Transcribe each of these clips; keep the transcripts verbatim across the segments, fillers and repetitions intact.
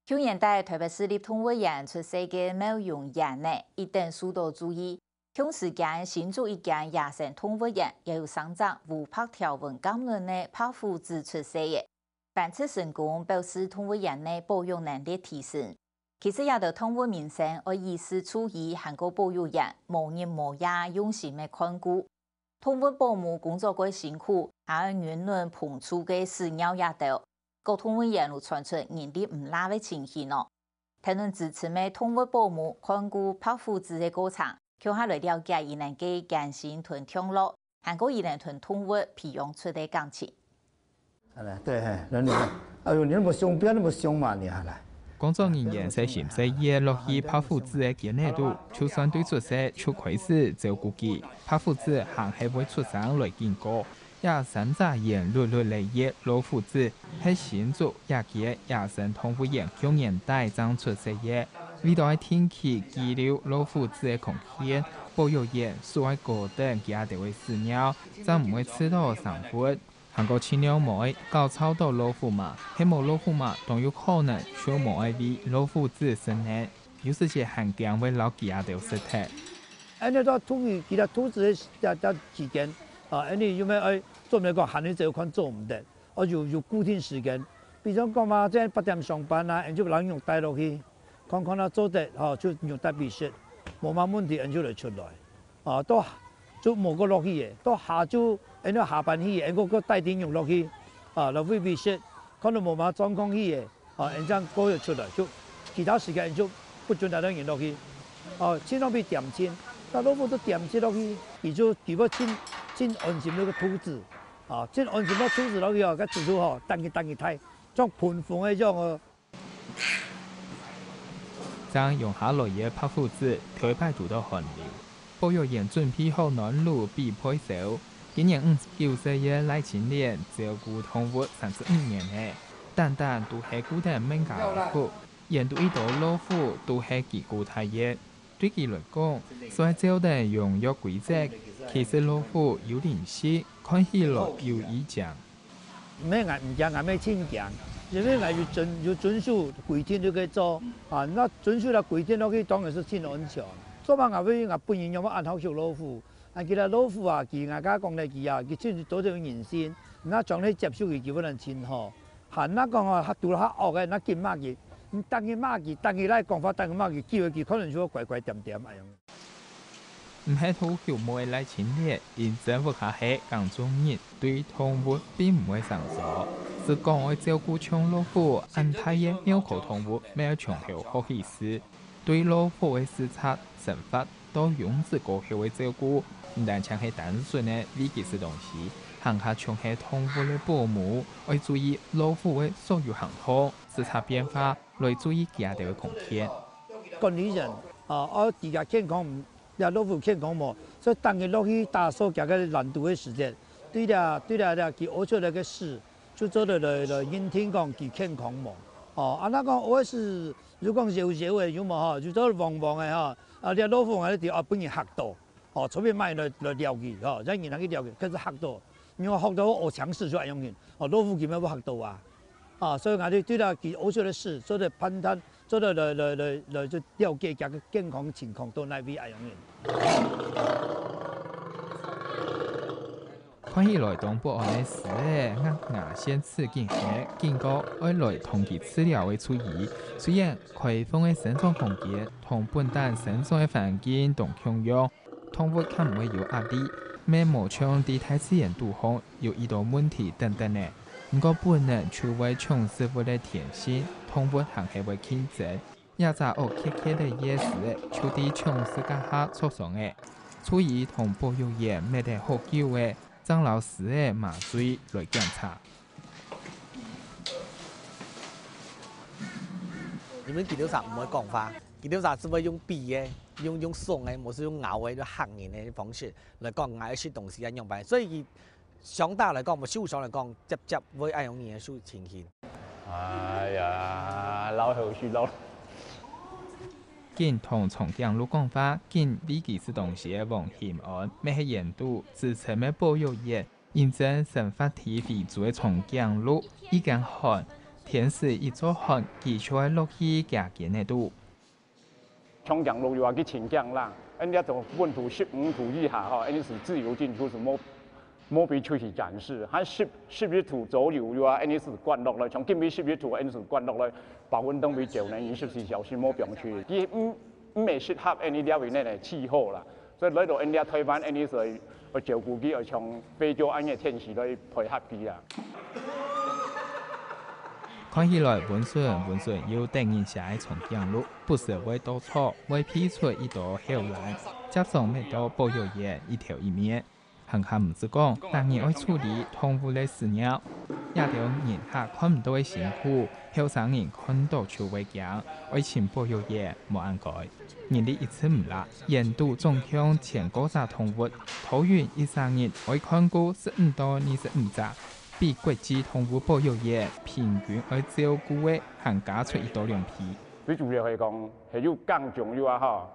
舊年底，臺北市立動物園出世个毛熊Yan仔，一等受到注意。共時間，新竹一間野生動物園也有生隻烏白條紋金輪个白虎子出世了。繁殖成功表示動物園个保育能力提升。其實這兜動物名稱愛以示注意，還過保育園無日無夜用心个看顧。動物保姆工作過辛苦，還愛忍耐碰觸个屎尿這兜。 各動物園有傳出人力毋罅个情形哦。聽等資深个動物保姆看顧白虎子个過程，共下來了解佢等个艱辛同享樂，還過佢等同動物培養出个感情。來，對，嘿，來，你看，哎喲，你那麼兇，不要那麼兇嘛，你還來。工作人員細心細意落去白虎子个肩仔肚，就算對出世就開始照顧佢，白虎子還係會出聲來警告。 這三隻圓碌碌个老虎子，係新竹這間野生動物園舊年底正出世个。為著愛定期記錄老虎子个康健，保育員手愛掬等佢兜个屎尿，正毋會刺著生物。還過盡量莫愛搞吵著老虎嫲，係無老虎嫲當有可能就無愛餵老虎子食呢，有時節還驚會摎佢兜食忒。恁樣到兔仔，其他兔仔个這，這期間，啊，恁樣又愛愛做毋得講，喊你走看做毋得，哦，有，有固定時間。比如講嘛，這八點上班啊，𫣆就把人帶落去，看看啊做得，吼，就帶佢食，無麼問題，𫣆就來出來。啊，到就無過落去个，到下晝，𫣆就下班去，𫣆過過帶啲肉落去，啊，來餵佢食，看到無麼狀況去个， 哦，恁樣過後出來，就其他時間就不准帶到人落去。哦，盡量分佢恬靜。該老虎都恬靜落去，佢就佢會盡，盡安心該个兔子。啊，盡安心个兔子落去哦，該豬就吼，等佢，等佢大，像膨風个樣哦。正養下來个白虎子，頭一擺堵著寒流。 保育員準備好暖爐分佢燒。今年五十九歲个賴清烈照顧動物三十五年了，單單都係顧等自家个屋，園肚一兜老虎都係佢顧大个。對佢來講，所以照等用藥規則，其實老虎有靈性，看起來有異樣。 毋係𠊎毋驚，𠊎乜盡驚，因為𠊎有遵，有遵守規定就去做。啊，該遵守了規定落去，當然係盡安全。做麼个𠊎會，𠊎本人仰會恁好畜老虎？啊，其實老虎啊，佢𠊎頭先講了佢啊，佢盡多種人性，若將來接受佢，佢會當盡好。還若講哦，佢堵著較惡个，若緊罵佢，你等佢罵佢，等佢來講話，等佢罵佢，叫佢，佢可能就會乖乖恬恬恁樣。 毋係討畜牧个賴清烈，因為屋下係耕種人，對動物並毋會生疏。就講愛照顧像老虎恁大个貓科動物，乜愛從頭學起事。對老虎个視察、生活到用子過後个照顧，毋單淨係單純个餵佢食東西，還較像係動物个保姆，愛注意老虎个所有行動，視察變化， 來注意佢兜个康健。管理員，啊，愛佢个健康，這老虎健康無，所以逐日落去打掃佢个欄肚个時節，對這，對這，這佢屙出來个屎，就做得來，來認定講佢健康無。哦，啊，若講屙屎，如果講油油个有無吼，就做得黃黃个吼，啊，這老虎𠊎知啊，分人嚇到。 哦，隨便麼人來，來撩佢，吼，讓人去撩佢，可是嚇到，因為嚇到屙腸屎就恁樣形，哦，老虎佢乜會嚇到啊。啊，所以𠊎兜對了佢屙出來个屎，做得判斷，做得來，來，來，來，就了解佢个健康情況到哪位恁樣形。看起來當不安个屎仔，牙牙線刺緊核，警告愛來同佢治療个獸醫。雖然開放个生長空間同本旦生長个環境當共樣， 動物較毋會有壓力，乜無像在大自然肚項有已多問題等等呢。毋過本能就會搶食物个天性，動物還係會競爭。這隻屙㧡㧡个夜屎仔，就在搶食該下著傷个。獸醫同保育員搣等好久仔，正摎屎仔麻醉來檢查。 因為佢兜儕毋會講話，佢兜儕只會用比个，用，用㧡个，無就用咬个，用嚇人个方式來講，𠊎愛食東西啊，仰般。所以佢相打來講，無受傷來講，輒輒會恁樣个事情形。哎呀，流口水，流。緊同長頸鹿講話，緊餵佢食東西个黃興安，乜係園肚資深个保育員， 認真生活在非洲个長頸鹿，已經寒，天時一做寒，佢就會落去厥間仔肚。像降落雨啊，佢盡降啦，恁樣就溫度十五度以下吼，恁樣係自由進出，係無無必出去展示。還十十一度左右啊，恁樣係關落來，像今晡十一度，恁樣係關落來，保溫桶位就能二十四小時無放出去。佢毋毋係適合恁樣這位个氣候啦。 所以來到恁樣台灣，恁樣係愛照顧佢，愛像非洲恁樣个天時來配合佢啊。看起來溫順溫順又得人惜个長頸鹿，不時會到草，會飛出一兜口瀾，輒常搣到保育員一頭一面。還較毋使講，逐日愛處理動物个屎尿，這兜人客看毋到个辛苦，後生人看到就會驚，愛尋保育員無恁該。 人力一直毋罅，園肚總共千過隻動物，桃園一儕人愛看顧十五到二十五隻，比國際動物保育員平均愛照顧个還加出一到兩倍。最主要係講，係有耕種有啊吼，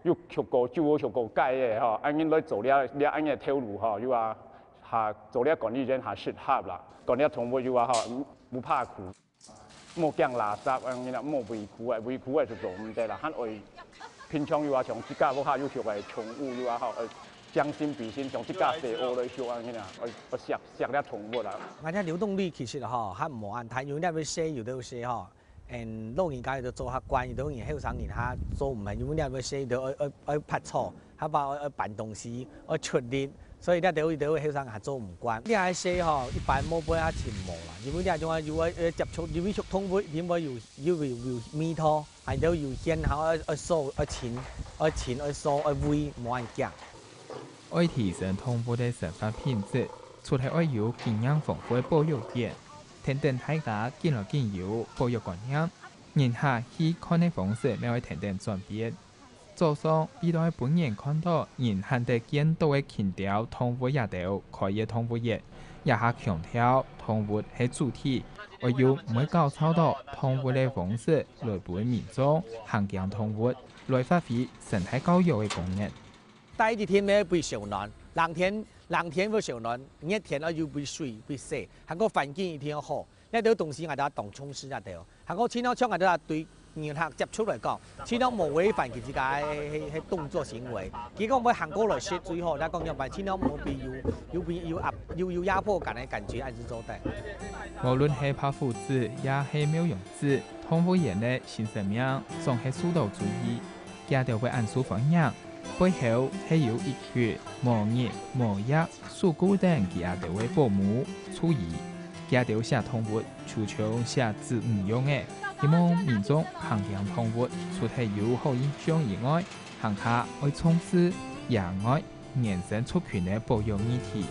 有畜過豬、畜過雞个吼，恁樣來做這這恁樣个頭路吼，有啊，哈做這管理員較適合啦，管理動物有啊吼，毋毋怕苦。 莫驚垃圾，恁樣啦，莫委屈啊，委屈啊就做毋得啦。還愛平常有啊，像自家屋下有畜个寵物有啊，吼，愛將心比心，像自家細阿來畜恁樣啦，愛愛惜惜這動物啦。𠊎這流動率其實吼，還無恁大，因為這位細，有兜細吼，嗯，老人家有兜做較慣，有兜人後生人較做毋慣，因為這位細，有兜愛愛愛拍草， 較包愛愛搬東西，愛出力，所以這兜有兜後生還做毋慣。這个事吼，一般無會啊，盡無啦，因為這種啊，有愛愛接觸，因為畜動物，因為有有有有味道，還有有煙，還愛愛掃，愛清，愛清，愛掃，愛餵，無恁驚。愛提升動物个生活品質，除了愛有經驗豐富个保育員，跈等大家緊來緊有保育觀念，人客去看个方式乜愛跈等轉變。 早上，為著愛分人看到人還得見到个輕佻動物這兜開个動物園，這下強調動物係主體，愛用毋會搞吵到動物个方式來分民眾還驚動物，來發揮生態教育个功能。戴一定愛會燒暖，冷天冷天愛燒暖，熱天愛有會水會洗，還過環境一定要好。 這兜東西𠊎兜當重視這兜。還過盡量像𠊎兜對人客接觸來講，盡量無違反佢自家个个个動作行為。佢講會行過來食最好，但講樣般，盡量無必有有必有壓有有壓迫感个感覺，還係做得。無論係白鬍子也係牧羊子，動物園个新生命總係受到注意。 佢兜會恁受歡迎，背後係有一群無日無夜守護等佢兜个保姆、獸醫。佢兜惜動物，就像惜子女樣仔，希望民眾還驚動物，除忒有好印象以外，還較愛重視、熱愛原生族群个保育議題。